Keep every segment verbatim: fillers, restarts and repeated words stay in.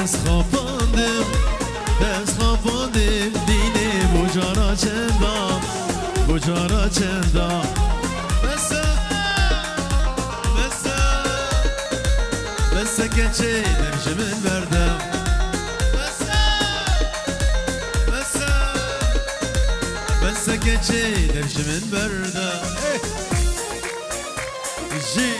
Ez xapandim, ez xapandim, dînê bu cara çenda, bu cara çenda. Bes e, bes e, bes e keçê dev ji min berde. Bes e, bes e, bes e keçê dev ji min berde. Hey! Jî.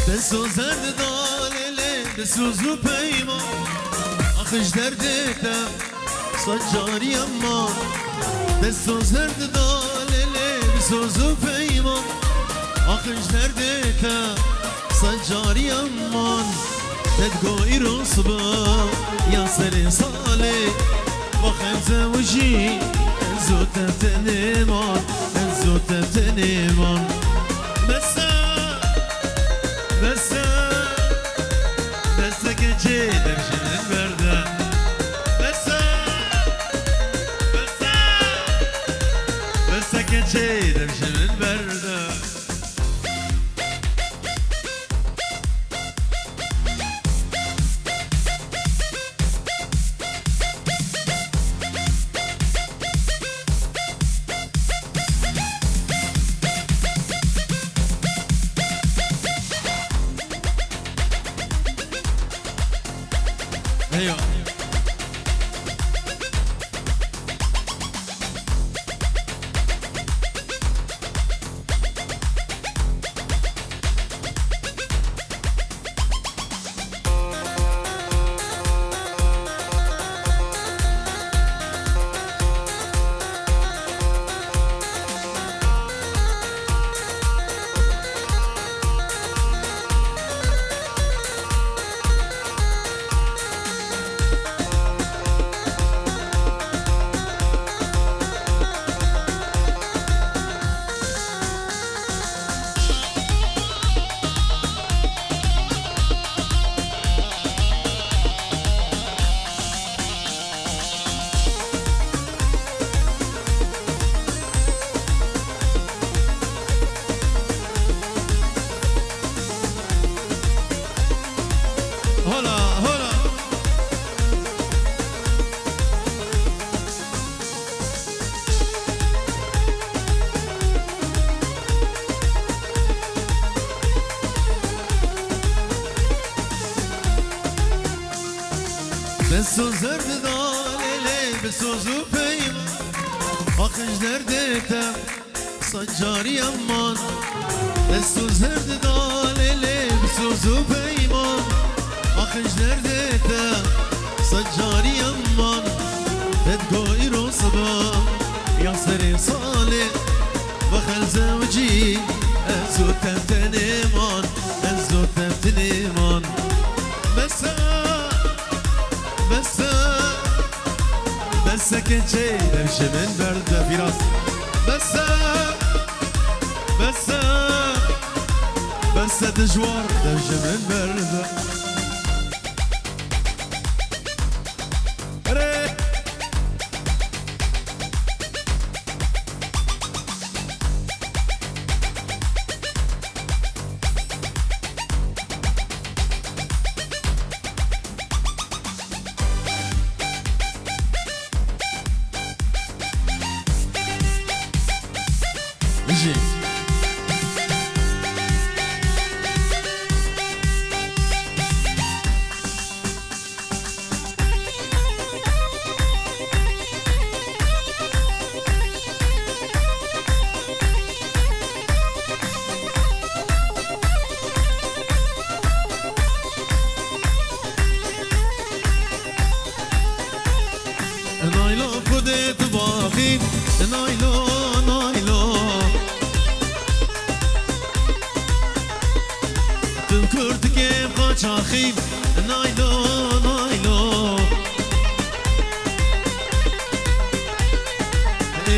Dest û zerd dalê lê bi soz û peyman. Ax ji derdê te sed carî em man. Dest û zerd dalê lê bi soz û peyman. Ax ji derdê te sed carî em man. Te digo îro siba ya serê salê. Wext em zewicî, ez û te tenê man, ez û te tenê man. Bes e, bes e, bes e keçê dev ji min berde. Bes e, bes e, bes e keçê dev ji min berde. Eywa. Hola, hola. Dest û zerd dalê lê bi soz û peyman. Ax ji derdê te sed carî em man. Dest û zerd dalê lê bi soz û peyman. Ax ji derdê te sed carî em man. Te digo îro siba ya serê salê. Wext em zewicî, ez û te tenê man, ez û te tenê man. Bes e, bes e, bes e keçê dev ji min berde, Fîras. Bes e, bes e, bes e dijwar dev ji min berde. Erê! Bijî. Naylo Xwedê tu baxî, naylo, naylo. Tu kurtikê qaçaxî, naylo, naylo. Ê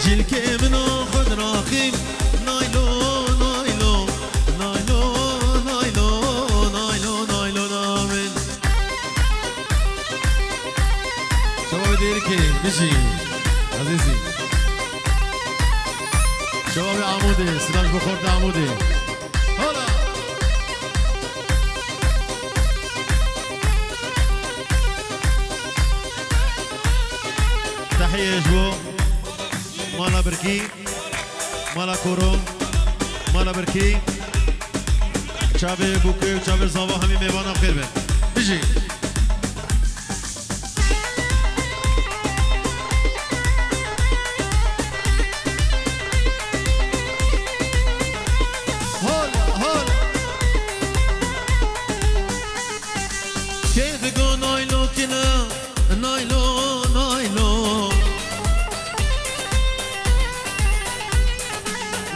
Cilkê min a xwe diraxîm, naylo, naylo, naylo, naylo, naylo, naylo, namin. Şevabê Dêrikê, bijî, ezîzî. Şevabê Amûdê, silav ji bo xortê Amûdê. Hala! Tehiyê ji bo mala birkî, mala koro, mala birkî, çavê bûkê û çavê zava hemî mêvana bi xêr bin. Bijî. Hala, hala. Kê digo naylo kine, naylo, naylo.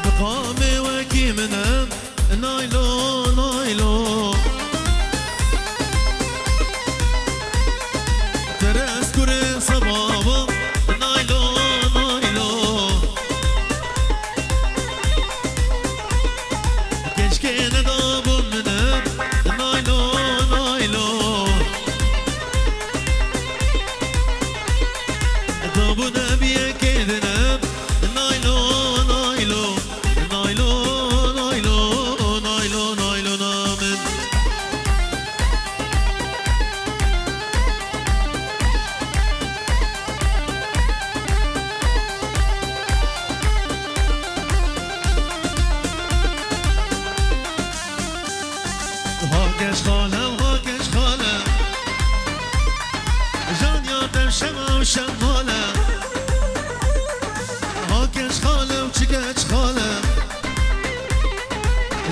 Bi qamê wekî min e, naylo, naylo. Teres kurê sebaba, naylo, naylo. Keşke nedabûn min e, naylo, naylo. Dabû nebiyekê dine, naylo, naylo. Naylo, naylo, naylo, naylo namin. Ha keş xale, ha keş xale. Janya te şema û şemale. Ha keş xale û çi keş xale.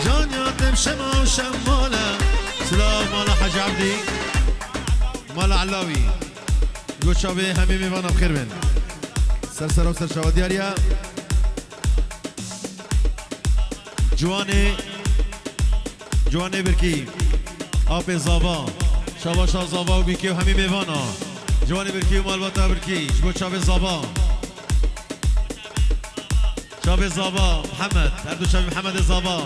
Janya te şema û şemale. Silav mala Hacı Abdî. Mala Elawî. Goça wê hemî mêvana bi xêr bên. Ser sera û ser çava diyar e. Ciwanê, ciwanê birkî, apê zava, şabaşa zava û bîkê û hemî mêvana. Ciwanê birkî û malbata birkî, ji bo çavê zava. Çavê zava, Mihemed, her du çavê Mihemedê zava.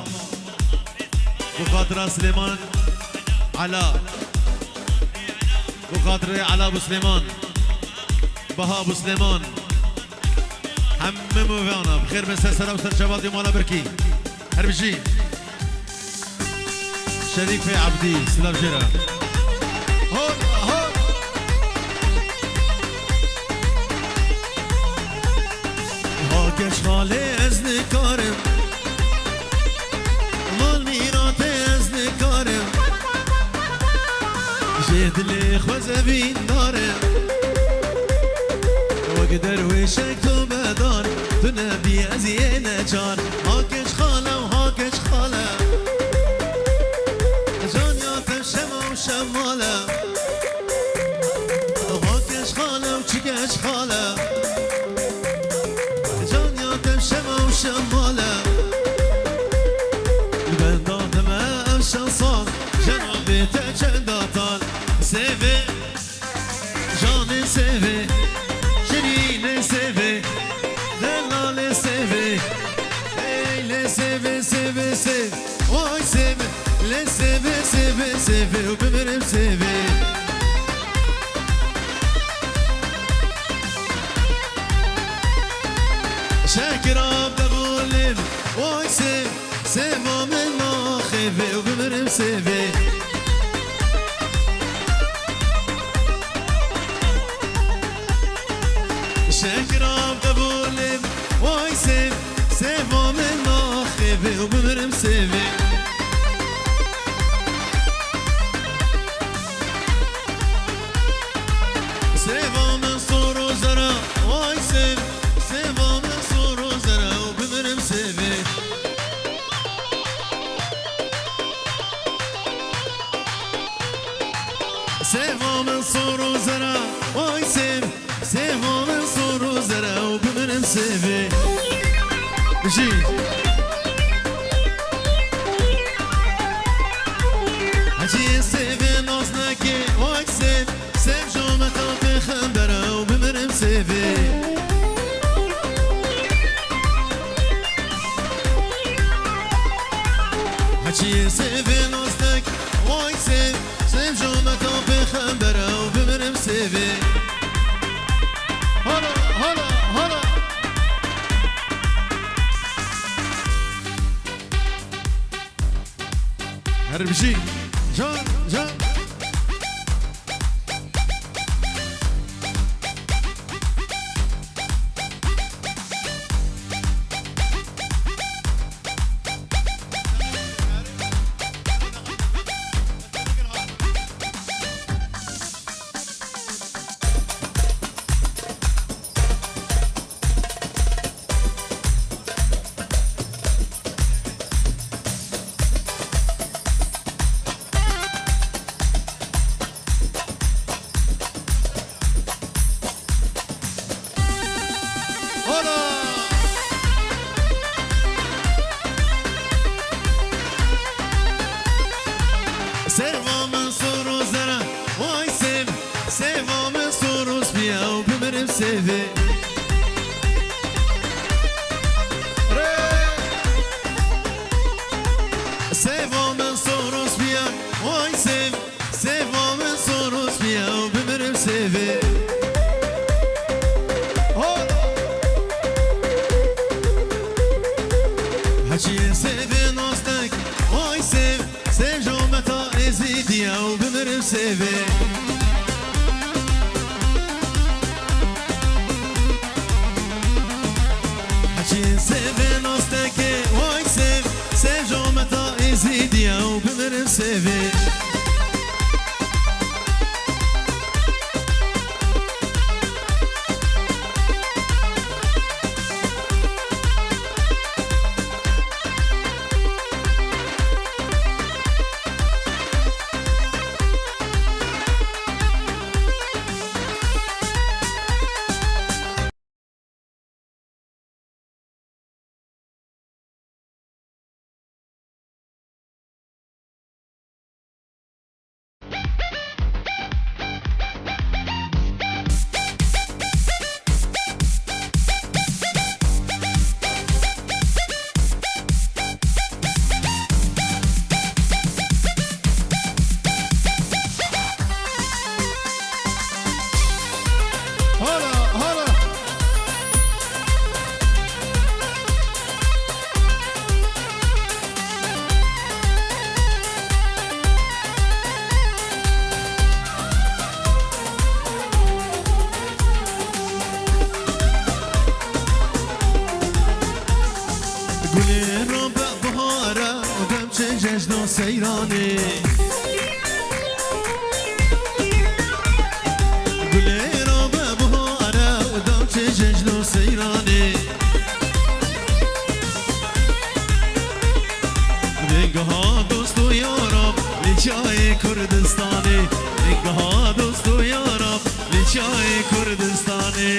Bi xatira Silêman Ela. Bi xatirê Ela Abu Silêman, Baha Abu Silêman, hemî mêvana bi xêr bin, ser sera û ser çava dî mala birkî. Her bijî. Şerîfê Ebdî, silav jê re. Hol, hol. Ha keş xalê ez nikarim. Mal mîratê ez nikarim. Jê dilê xwe zevîndarim. Wek derwêşek tu bedar, tu nebî ez yê necar. Ha keç xale û ha keç xale. Canya te şema û şemale. Ha keç xale û çi keç xale. Canya te şema û şemale. Benda dime ev şansan, cenabê te çenda tal. Sêvê, canê sêvê, şirînê sêvê, delalê sêvê. Ey lê sêvê, sêvê, sêv. Oy sêv, lê sêvê, sêvê, sêvê û bimirim sêvê. Şekira devolê min, oy sêv, sêva min naxêvê û bimirim sêvê. Şekira devolê min, oy sêv, sêva min naxêvê û bimirim sêvê. Sêva min sor û zera, oy sêv, sêva min sor û zera û bimirim sêvê. Sêva min sor û zera, oy sêv, sêva min sor û zera û bimirim sêvê. Bijî. Heciyê sêvê nas neke, oy sêv, sêv jome tapê xembera û bimirim sêvê. Bijî. Can, can. Hola! Sêva min sor û zer e, way sêv, sêva min sor û spî ye û bimirim sêvê. Re! Sêva min sor û spî ye, way sêv, sêva min sor û spî ye û bimirim sêvê. Ho! Heçiyê sêvê nastek, way sêv, sêv jometa êzîdî ye û bimirim sêvê. Heçiyê sêvê nastekê, way sêv, sêv jometa êzîdî ye û bimirim sêvê. Hala, hala. Gulê rabe bihare û dem çe cejna seyranê. Gulê rabe bihare û dem çe cejna seyranê. Vêngeha dost û yaran li çiyayê Kurdistanê. Vêngeha dost û yaran li çiyayê Kurdistanê.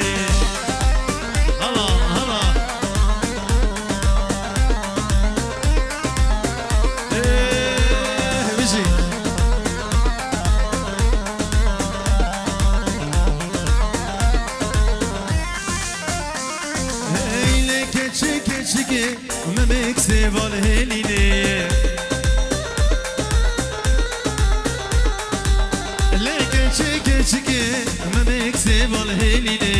Hala, hala. Eh, bijî. Hey, lê keçik, keçikê, Memek sêval hêlînê. Lê keçik keçikê, Memek sêval hêlînê.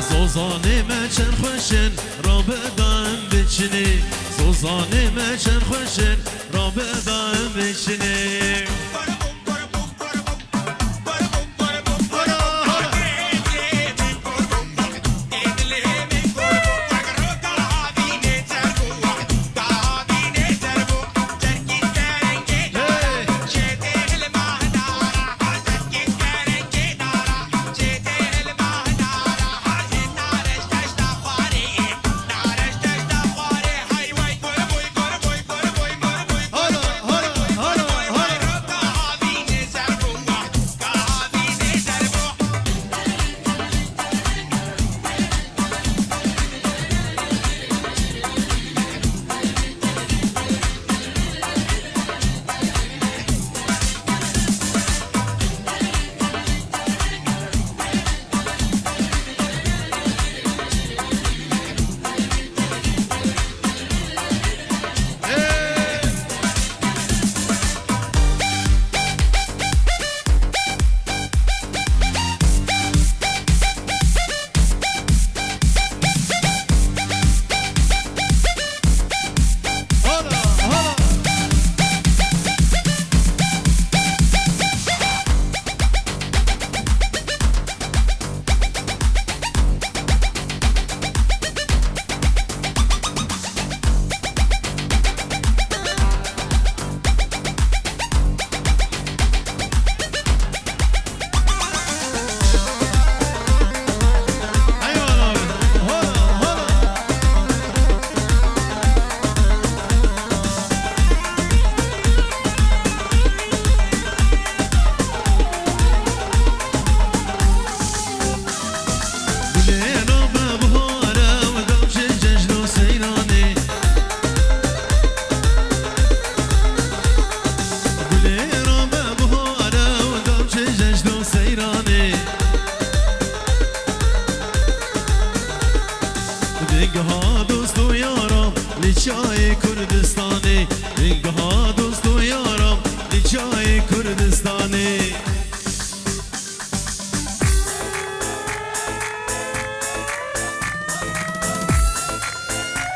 Zozanê me çend xweş in, rabe da em biçinê. Zozanê me çend xweş in, rabe da em biçinê. Çayê Kurdistanê, ringiha dost û yaram, li çayê Kurdistanê.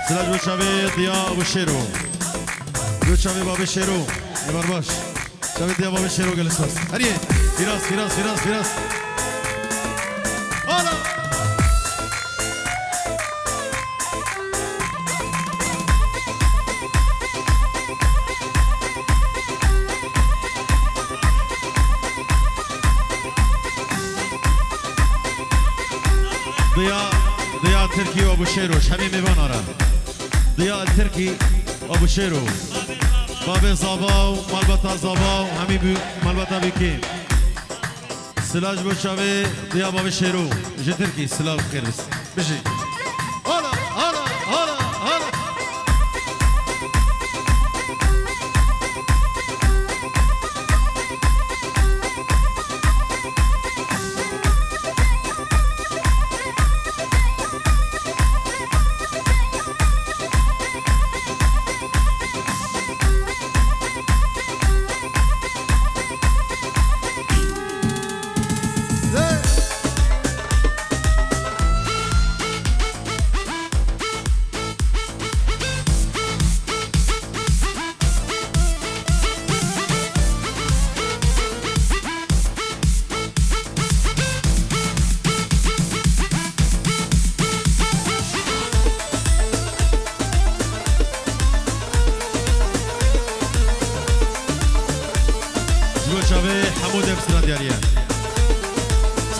Silav bo çavê Diya Abu Şêro. Bo çavê Babê Şêro. Êvar baş. Çavê Diya Babê Şêro gelek spas. Heriyê. Firas, firas, firas, firas. Ala. Diya, Diya Tirkî û Abu Şêro, ji hemî mêvana re. Diya Tirkî û Abu Şêro. Babê Zava û malbata Zava û hemî bû malbata Bîkê. Silav ji bo çavê Diya Babê Şêro. Ji Tirkî silav xêr bî. Bijî. Hala, hala, hala, hala. Ji bo çavê hemû dev silan diyariye.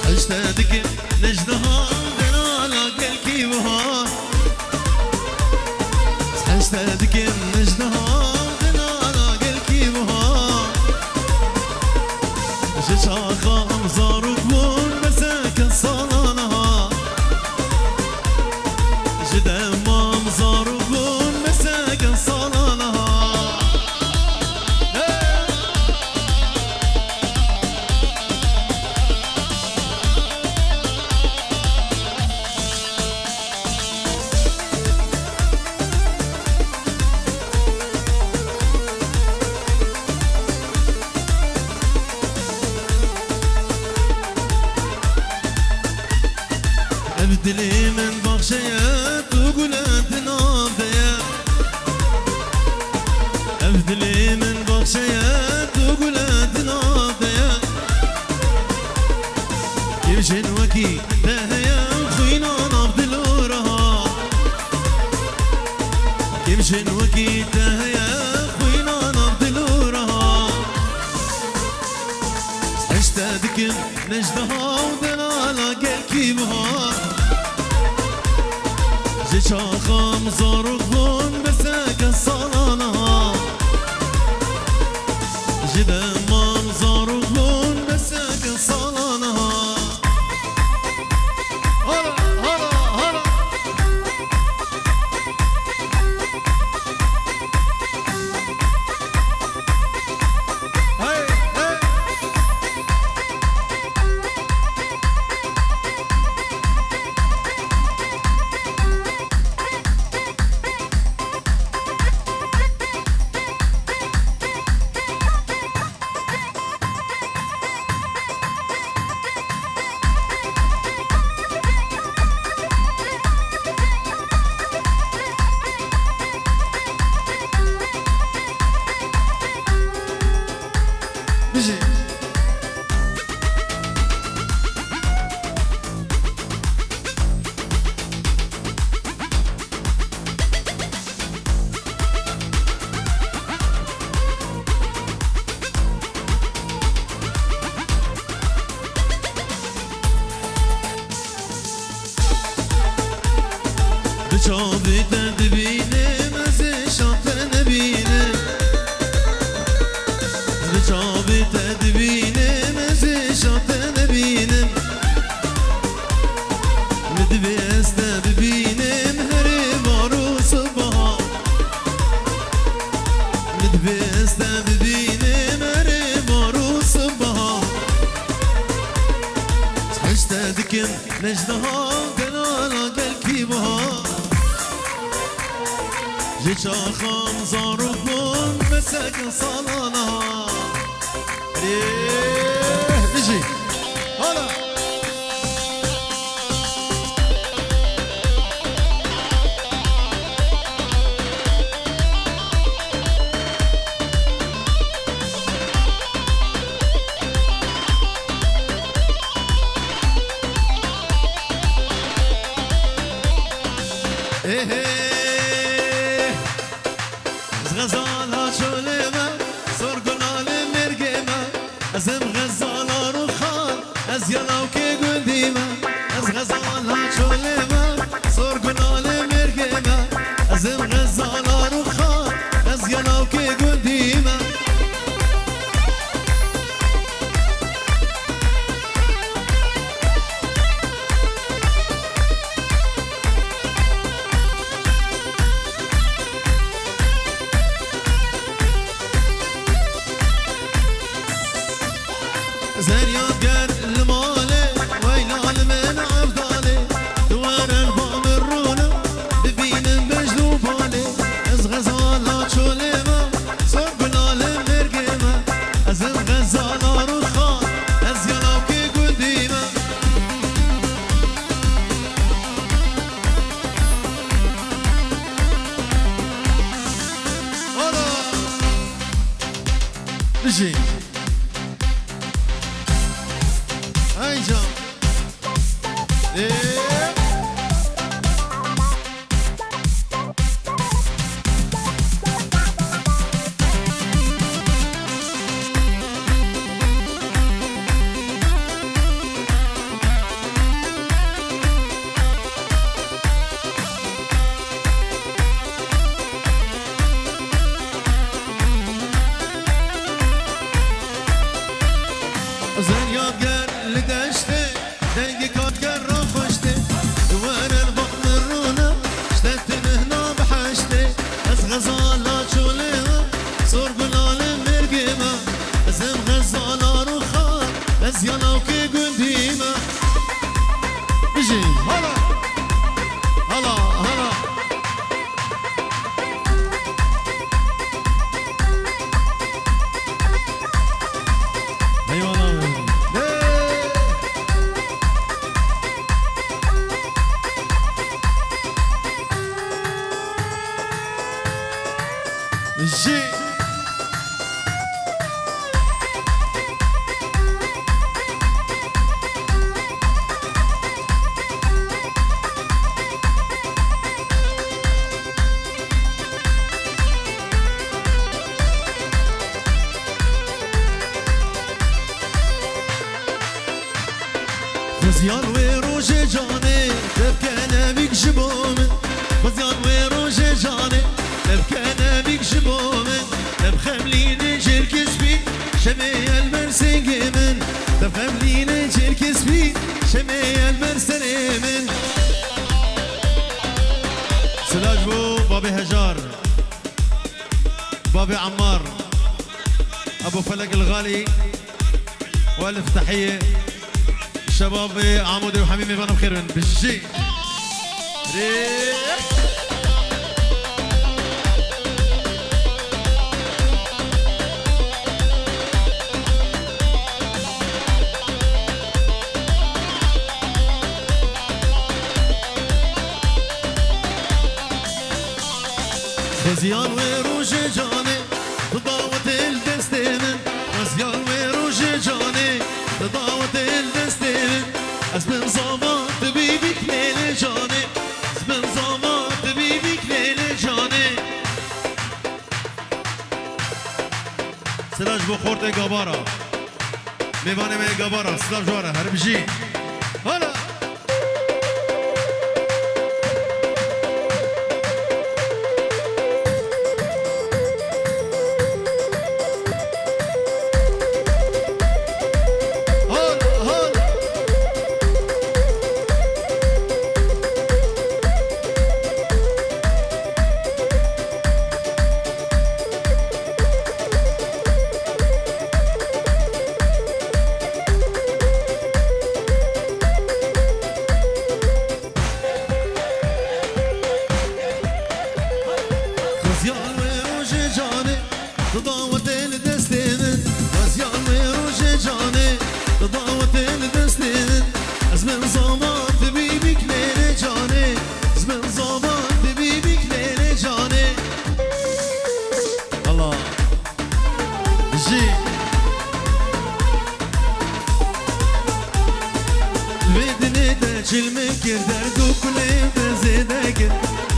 Hişte dikim nejdaha delala gelkî wiha. Hişte dikim nejdaha delala gelkî wiha. Ji çaxa em zarok bûn, beseke sala niha. Ji dema em zarok bûn, beseke sala niha. Hey! Ev dilê min baxşeye, tu gule di nav de ye. Ev dilê min baxşeye, tu gule di nav de ye. Kêmjên wekî te heye, xwîna nav dil û reha. Kêmjên wekî te heye, xwîna nav dil û reha. Hişte dikim nejdaha û delala gelkî wiha. Ji çaxa em zarok bûn, beseke sala niha. Ji dema em zarok bûn, beseke sala niha. Hala, hala, hala. Hey, hey. Bijî. Bi çavê te dibînim, ez êşa te nebînim. Bi çavê te dibînim, ez êşa te nebînim. Min divê ez te bibînim, herê var û sibaha. Min divê ez te bibînim, herê var û sibaha. Hişte dikim nejdaha delala gelkî wiha. Di çaxan zarok bûn, mesek salana. Ê, bijî. Hala. Ê, hê. Ez xezala çolê me, sor gulale mêrgê me. Ez im xezala ruxan, ez ya lawkê gundî me. Ez xezala çolê me, sor gulale mêrgê me. Ez im xezala ruxan, ez ya lawkê gundî me. Zeryat ger li malê, weyla li min evdalê. Tu were li ba min rûne, bibînin bejn û balê. Ez xezala çolê me, sor gulale mêrgê me. Ez im xezala ruxan, ez ya lawkê gundî me. Ola! Bijî. Hey can. Ee? Zeryat ger li deştê, dengê karger ra xweş tê. Were li ba min rûne, ji te tu nihna biheştê. Ez xezala çolê me, sor gulale mêrgê me. Ez im xezala ruxan, ez ya lawkê gundî me. Bijî, hala, hala, hala. Eyvallah. Hey! Jî. Xiziyan wê rojê canê, te bike nevîk ji bo min. Xiziyan wê rojê canê, te bike nevîk ji bo min. Te bixemlîne cêrkê spî, şemê ye li ber sêngê min. Te bixemlîne cêrkê spî, şemê ye li ber serê min. Silav ji bo babê Hejar. Babê Emmar, Ebu Felek el Xalî, Welif Tehiyê, şebabê Amûdê û hemî mêvanan bi xêr bin. Bijî. Rê. Xiziyan wê rojê canê, tu dawetê li destê min. Xiziyan wê rojê canê, tu dawetê li destê min. Ez bim zava, tu bî vîk lêlê canê. Ez bim zava, tu bî vîk lêlê canê. Silav ji bo xortê Gabara. Mêvanê me yê Gabara, silav ji we re, her bijî. Hala! Hol, hol. Çil min kir derd û kulê te zêde kir.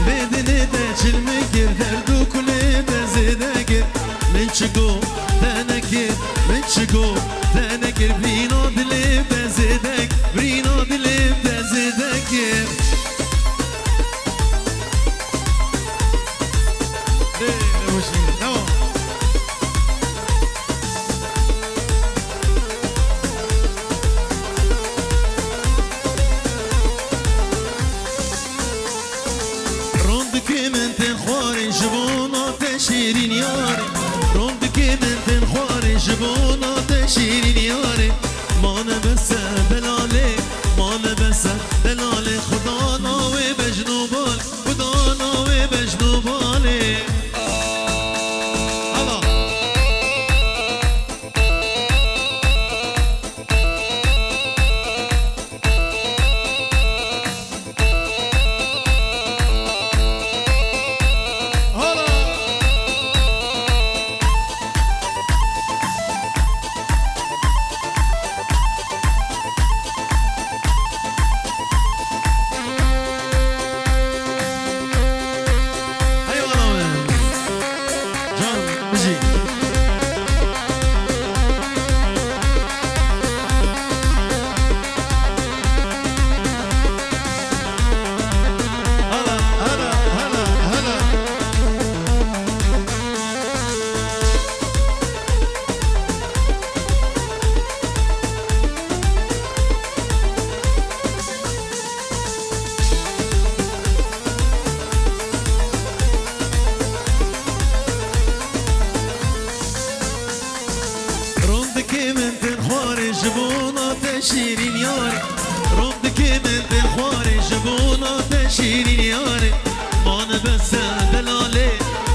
Vê dilê te çil min kir derd û kulê te zêde kir. Min çi got te nekir, min çi got te nekir. Birîna dilê te zêde kir, birîna dilê te zêde kir. Ê, Rewşîn, devam. Rondikê min tên xwarê ji bona te şêrîn yarê. Rondikê min tên xwarê ji bona te şêrîn yarê. Mane bese delalê, mane bese delalê. Xuda navê bejno bal, xuda navê bejno balê. Hala. Eyvallah be. Can, bijî. Hala, hala, hala, hala. Rondikê min tên xwarê ji bona te şîrîn yarê. Rondikê min tên xwarê ji bona te şîrîn yarê. Mane bese delalê,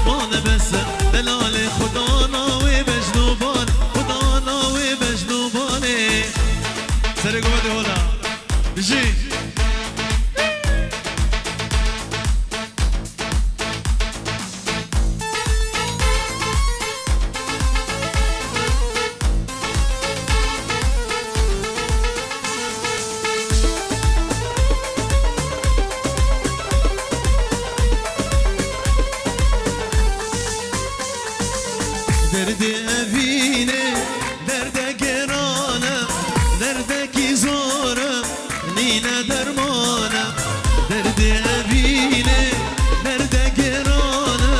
mane bese delalê. Xuda navê bejno bal, xuda navê bejno balê. Serê gova de hola. Bijî. Derdê evînê derde giran e, derdekî zor e, nîne derman e. Derdê evînê derde giran e,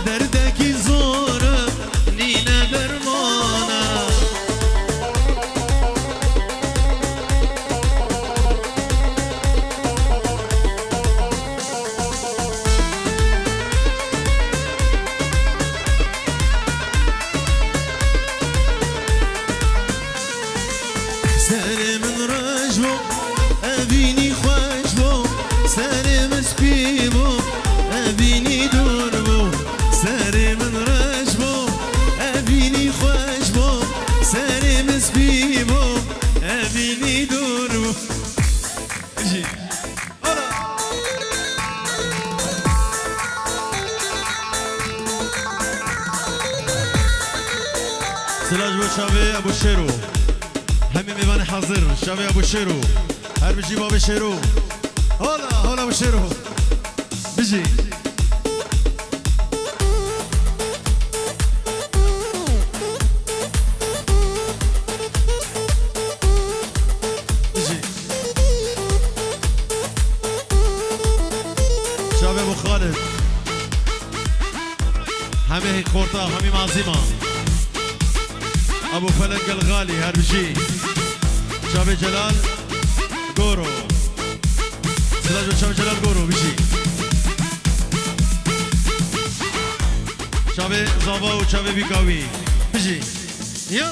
derdekî zor e, nîne derman e. Serê min reş bo, evînî xweş bo. Serê min spî bo, evînî dor bo. Serê min reş bo, evînî xweş bo. Serê min spî bo, evînî dor bo. Jî. Silav ji bo çavê Ebû Şêro. Hemî mêvanê hazir. Çavê Ebû Şêro. Her bijî bavê Şêro. Hola, hola Ebû Şêro. Bijî. Bijî. Çavê Ebû Xalid. Hemî xorta, hemî mazîma. Ebû Felek Gelgalî, her bijî. Çavê Celal Goro. Silav ji bo çavê Celal Goro, bijî. Çavê zava û çavê bîka wî. Bijî. Ya.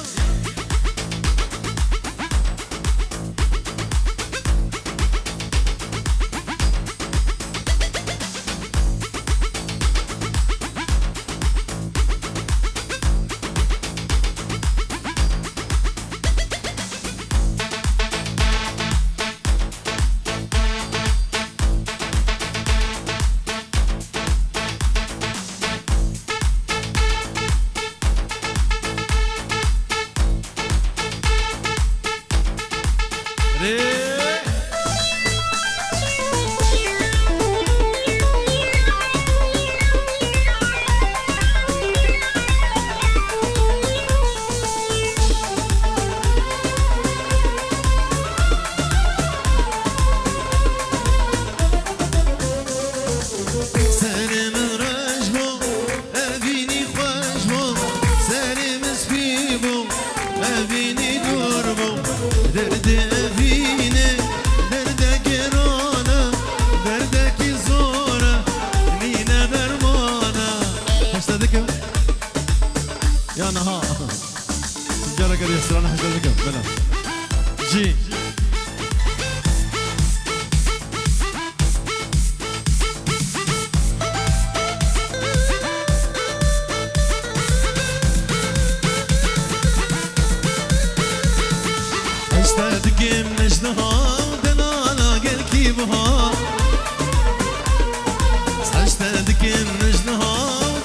Rê. Jî. Hişte dikim nijniha, delala gelkî buha. Hişte dikim nijniha,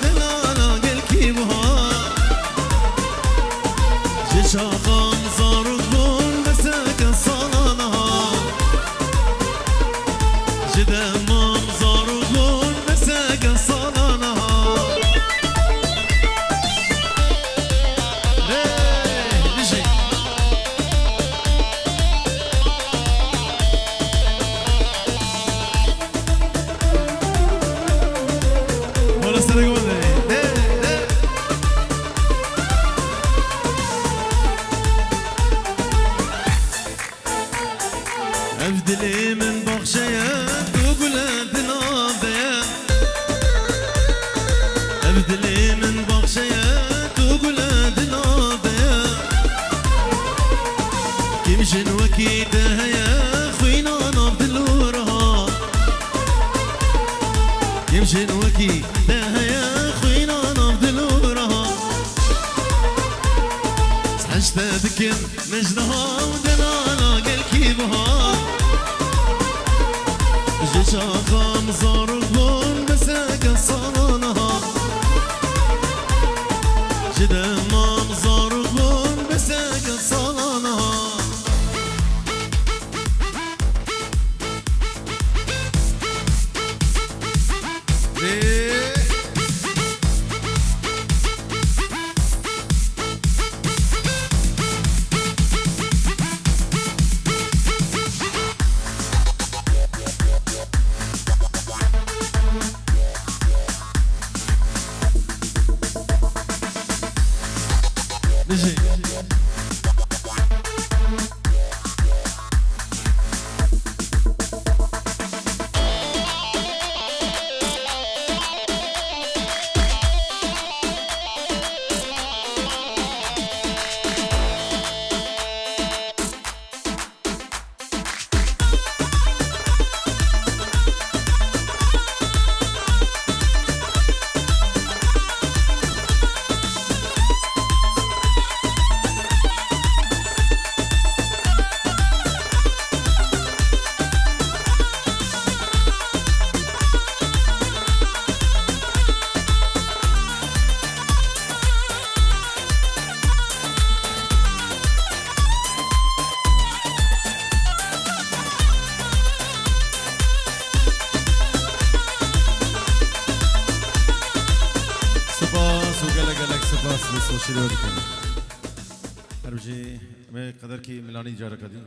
delala gelkî buha. Ji çaxam zarok bûn, beseke sala niha. Ji demam zarok bûn, beseke sala niha. Hey, bijî. Wala serê wan de. De, de. Ev dilê min baxşeye, tu gule di nav de ye. Ev dilê min baxşeye, tu gule di nav de ye. Kîm jin wekî te heye, xwîna nav dil û riha. Kîm jin wekî te heye, xwîna nav dil û riha. Hişte dikim nijniha, delala gelkî buha. Ji çaxam zarok bûn, beseke sala niha. Ji demam zarok bûn, beseke sala niha. Bijî. Spas û gelek gelek spas, destxweşî li we dikim. Her bijî, em ê qederkî milanî careke dî.